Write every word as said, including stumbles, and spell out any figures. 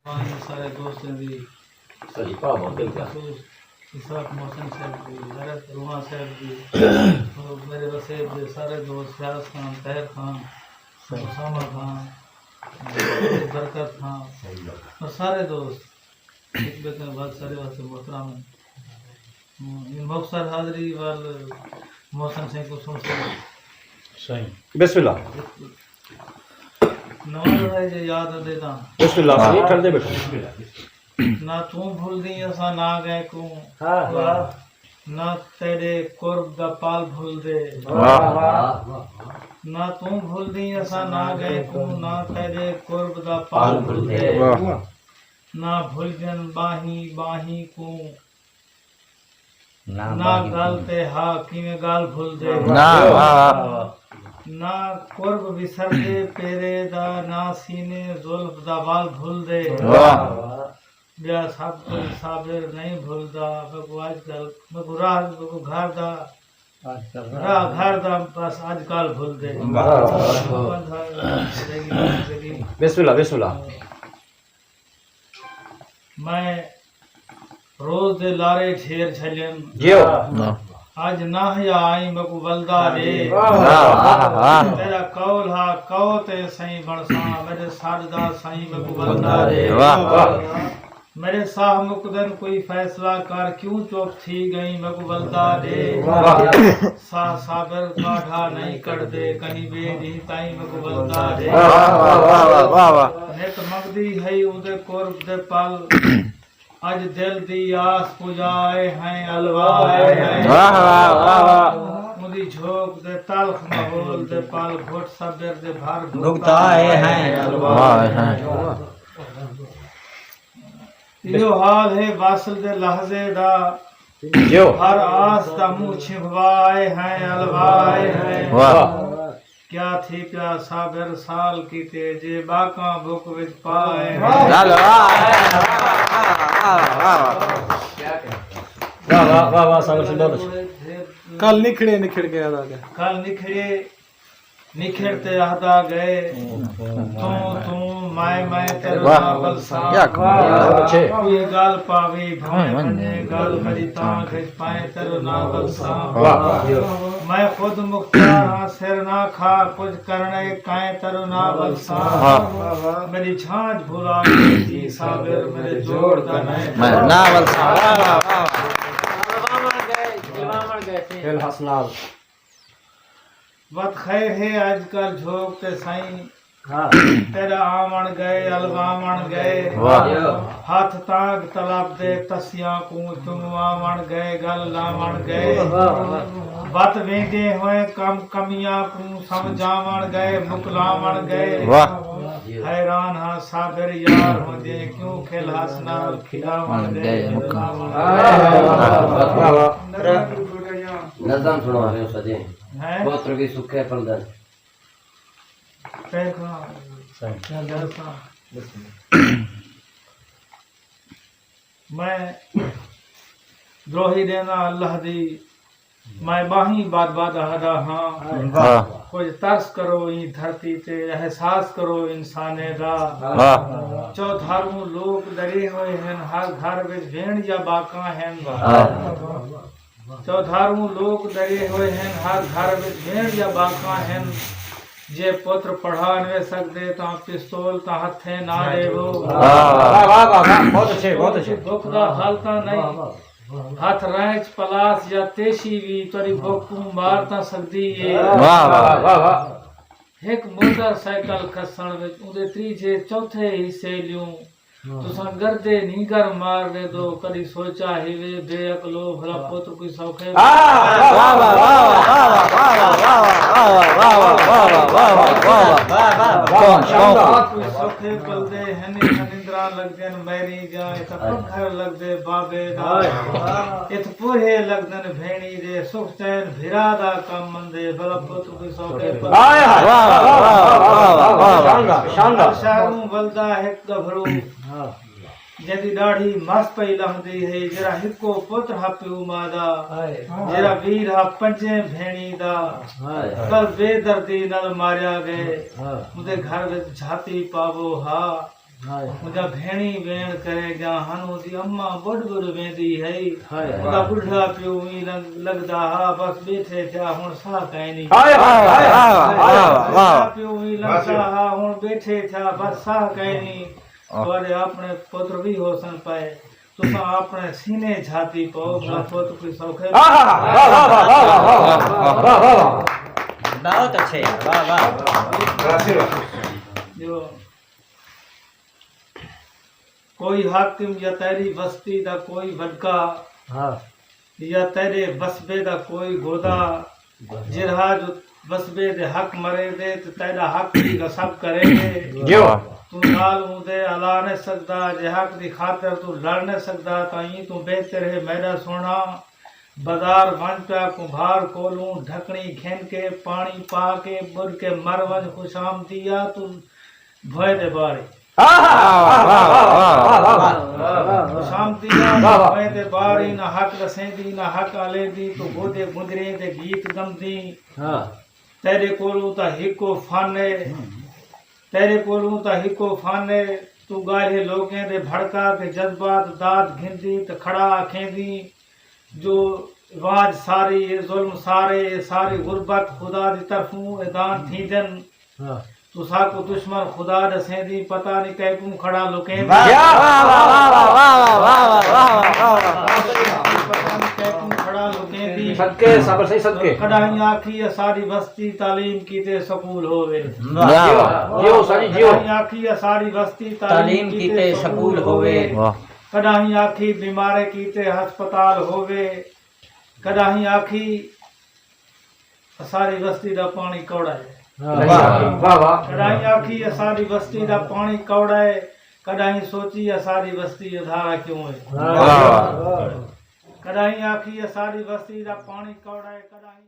سارے دوستیں دی، صحیح پاو دل کا۔ بالخصوص اسحاق محسن صاحب دی، غیرت روحاں صاحب دی، اور میرے وسیب دے سارے دوست، فیاض خان، طاہر خان، اسامہ خان، برکت خان، اور سارے دوست، ایک بے کنے بعد سارے واسطے محترم ہیں۔ ہوں، یہ مختصر حاضری وال محسن سائیں کو سن سکتے۔ صحیح۔ بسم اللہ۔ نواں لڑائی جے یاد دے تاں۔ بسم اللہ، صحیح، ٹھڑ دے بیٹھو۔ نہ توں بھلدیں اساں نہ گئے کوں۔ ہاں۔ نہ تیݙے قرب دا پال بھلدے۔ واہ۔ نہ توں بھلدیں اساں نہ گئے کوں، نہ تیݙے قرب دا پال بھلدے۔ واہ۔ نہ بھلجن ٻاہیں ٻاہیں کوں۔ نہ نہ ٻاہیں ڳل کوں۔ تے ہا کیویں ڳالھ بھلدے۔ نہ، واہ، واہ۔ نہ قرب وسردے پیرے دا، نہ سینے زلف دا ول بھلدے۔ واہ۔ ٻیا سب کجھ صابر نہیں بھلدا، میکوں اڄ کل، میکوں راہ، میکوں گھر دا، راہ گھر دا بس اڄ کل بھلدے۔ واہ، واہ، واہ۔ بسم اللہ، بسم اللہ۔ میں روز دے لارے ڈھیر جھلیم۔ جیو۔ اڄ نہ یا آئیں میکوں ولدا ݙے۔ واہ، واہ، واہ۔ تیݙا قول ہا قوت اے سئیں بݨساں، میݙے سݙ دا سئیں میکوں ولدا ݙے۔ واہ، واہ۔ میݙے ساہ مکدن کوئی فیصلہ کر، کیوں چپ تھی ڳئیں میکوں ولدا ݙے۔ واہ۔ ساہ صابر کاڈھا نہیں کڈھدے، کہیں ٻئے ݙینہہ تائیں میکوں ولدا ݙے۔ واہ، واہ، واہ، واہ، واہ، واہ۔ نت منگدی ہئی اوندے قرب دے پل، اڄ دل دی آس پجا آئے ہیں، الوا آئے ہیں۔ واہ، واہ، واہ، واہ۔ اوندی جھوک دے تلخ ماحول دے پل، گھٹ صبر دے بھر بھگتا آئے ہیں، الوا آئے ہیں۔ ایہو حال ہے واصل دے لحظے دا، جو۔ ہر آس دا منہ چھنبھوا آئے ہیں، الوا آئے ہیں۔ واہ۔ کیا تھی پیا صابر سال کیتے، جے ٻاکاں بک وچ پا آئے ہیں۔ واہ، واہ، واہ، واہ، واہ، صابر سنڈا۔ کل نکھڑے نکھڑ ڳئے ادا ڳئے۔ کل نکھڑے نکھڑ تے آہدا ڳئے۔ توں، توں، میں، میں تیݙو واہ۔ نہ ولساں۔ کیا کمال۔ بہت اچھے۔ کوئی ڳل پاوی بھانویں ہاں، ونڄے، ڳل میݙی تاں گھج پائیں تیݙو نہ ولساں۔ واہ۔ میں خود مختار ہاں، سر نہ کھا، کجھ کرݨے کائیں تیݙو نہ ولساں۔ واہ۔ میݙی جھانج بھلا ڳئی تھی صابر، میݙے جوڑ دا نئیں۔ میں نہ ولساں۔ واہ، واہ، واہ، واہ۔ الواوݨ ڳئے، الواوݨ ڳئے تھے۔ دل ہس نال۔ وت خیر ہے اڄ کل جھوک تے سئیں۔ ہاں۔ تیݙا آوݨ ڳئے، الواوݨ ڳئے۔ واہ۔ ہتھ تانگھ طلب دے تسیاں کوں چمواوݨ ڳئے، ڳل لاوݨ ڳئے۔ واہ، واہ، واہ۔ وت ویندے ہوئے کم کمیاں کوں سمجھاوݨ ڳئے، مکلاوݨ ڳئے۔ واہ۔ حیران ہاں صابر یار ہوندے کیوں کھل ہس نال کھلاوݨ ڳئے، مکلاوݨ ڳئے۔ واہ، واہ، واہ۔ نظم سݨاؤ سجے۔ ہیں؟ پتر وی سکے پلدن۔ پیر کھڑا۔ صحیح۔ میں دروہی ݙینداں اللہ دی، میں ٻاہیں ٻدھ ٻدھ آہدا ہاں۔ واہ۔ کجھ ترس کرو ایں دھرتی تے، احساس کرو انسانے دا۔ واہ۔ چودھاروں لوک ݙرے ہوئے ہن، ہر گھر وچ بھیݨ یا ٻاکاں ہن۔ واہ۔ چودھاروں لوک ݙرے ہوئے ہن، ہر گھر وچ بھیݨ یا ٻاکاں ہن۔ جے پتر پڑھا نوے سڳدے تاں پستول تاں ہتھیں نہ ݙیوو۔ واہ، واہ، واہ، واہ، بہت اچھے، بہت اچھے۔ بکھ دا حل تاں نئیں۔ ہتھ رینچ، پلاس یا تیشی وی تیݙی بکھ کوں مار تاں سڳدی اے۔ واہ، واہ، واہ، واہ۔ ہک موٹر سائیکل کھسݨ وچ اوندے تریجھے چوتھے حصے لیوں۔ ہاں۔ تساں گردے نینگر مار ݙیندو، کݙی سوچا ہیوے بے عقلو، بھلا پتر کوئی سوکھے۔ واہ، واہ، واہ۔ کوئی سوکھے پلدے ہن، نندراں لڳدن میری جاں، اتھ پگھر لڳدے بابے دا۔ اتھ پوہے لڳدن بھیݨی دے، سکھ چین بھرا دا کم مندے، بھلا پتر کوئی سوکھے پلدے۔ واہ، واہ، واہ۔ شاندار، شاندار۔ شاہروں ولدا ہک ڳبھڑو۔ ہاں۔ جیندی ݙاڑھی مس پئی لہندی ہئی، جیڑھا ہکو پتر ہا پیو ماء دا، ہائے۔ جیڑھا ویر ہا پنجیں بھیݨی دا، ہائے۔ کل بے دردی نال ماریا ڳئے۔ ہاں۔ اوندے گھر وچ جھاتی پاوو ہا، اوندا بھیݨی ویݨ کرے ڳیا ہن، اوندی اماں ٻݙ ٻݙ ویندی ہئی۔ اوندا ٻڈھا پیو وی لڳدا ہا، بس ٻیٹھے تھیا ہݨ ساہ کائنی۔ ٻڈھا پیو وی لڳدا ہا، ہݨ ٻیٹھے تھیا بس ساہ کائنی۔ تہاݙے اپݨے پتر وی ہوسن پئے، تساں اپݨے سینے جھاتی پاؤ، بھلا پت کوئی سوکھے؟ بہت اچھے، واہ واہ۔ جو کوئی حاکم یا تیݙی وستی دا کوئی وݙکا، یا تیݙے وسبے دا کوئی گودا، جیرھا جو وسبے دے حق مریندے تے تیݙا حق وی غصب کریندے، توں نال اوندے الا نئیں سڳدا۔ جے حق دی خاطر توں لڑ نئیں سڳدا تاں ایں توں بہتر ہے، میݙا سوہݨا، بازار ونڄ پیا کمبھار کولوں ڈھکݨی گھن کے، پاݨی پا کے، ٻݙ کے مر ونڄ۔ خوش آمدیا توں بھوئیں دے ٻاڑیں۔ خوش آمدیا توں بھوئیں دے ٻاڑیں، نہ حق ݙسیندیں نہ حق الیندیں، توں گوݙے گنجریں تے گیت ڳمدیں۔ تیݙے کولوں تاں ہکو فن ہے، تیݙے کولوں تاں ہکو فن ہے، توں ڳالھیں لوکیں دے بھڑکا تے جذبات داد گھندیں تے کھڑا آکھیندیں جو واج ساری اے، ظلم سارے اے، ساری غربت خدا دی طرفوں اے دان تھیندن۔ توں ساکوں دشمن خدا ݙسیندیں، پتہ نی کیکوں کھڑا لکیندیں۔ پتہ نی کیکوں کھڑا لکیندیں۔ صدقے صبر سہی صدقے۔ کݙاہیں آکھی اساݙی وستی تعلیم کیتے سکول ہووے۔ جیو ساجی جیو۔ کݙاہیں آکھی اساݙی وستی تعلیم کیتے سکول ہووے۔ کݙاہیں آکھی بیماریں کیتے ہسپتال ہووے۔ کݙاہیں آکھی اساݙی وستی دا پاݨی کوڑا ہے۔ واہ واہ۔ کݙاہیں آکھی اساݙی وستی دا پاݨی کوڑا ہے۔ کݙاہیں سوچی اساݙی وستی ادھارا کیوں ہے۔ کݙاہیں آکھی اساݙی وستی دا پاݨی کوڑا ہے۔ کݙاہیں